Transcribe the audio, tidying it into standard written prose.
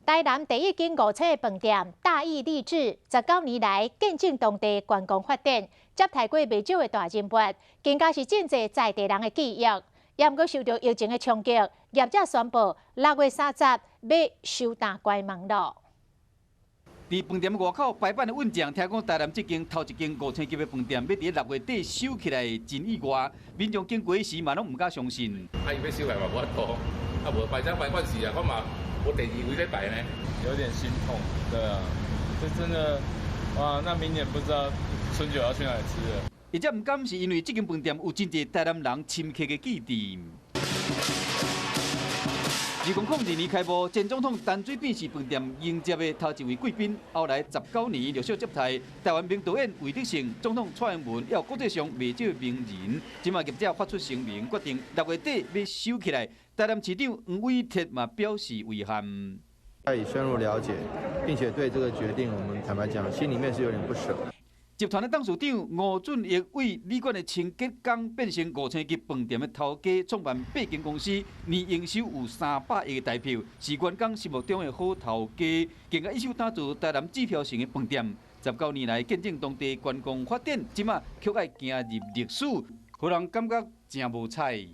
台南第一間五星飯店大義麗致，19年來見證當地觀光發展，接待過袂少的大人物，更加是真濟在地人的記憶。也毋過受著疫情的衝擊，業者宣布6月30欲收擔關門囉。佇飯店外口排版的運將，聽講台南這間頭一間五星級的飯店欲佇6月底收起來，真意外。民眾經過時嘛，攏毋敢相信。啊，伊欲收來嘛無法度，啊無擺這擺慣勢啊，我嘛無第二位咧擺呢。有點心痛，對啊，這真的，哇，那明年不知道春酒要去哪裡吃了。業者毋甘是因為這間飯店有真濟台南人深刻的記憶。2002年開幕，前總統陳水扁是飯店迎接的頭一位貴賓。後來19年陸續接待台灣名導演魏德聖、總統蔡英文，還有國際上袂少名人。這馬業者發出聲明，決定6月底欲收起來。台南市長黃偉哲嘛表示遺憾。已深入了解，並且對這個決定，我們坦白講，心裡面是有點不捨。集團的董事長吳俊毅為旅館的清潔工變成五星級飯店的頭家，創辦八間公司，年營收有300億的台票，是員工心目中的好頭家。更加一手打造台南指標性的飯店，19年來見證當地觀光發展，這馬卻愛行入歷史，予人感覺誠無彩。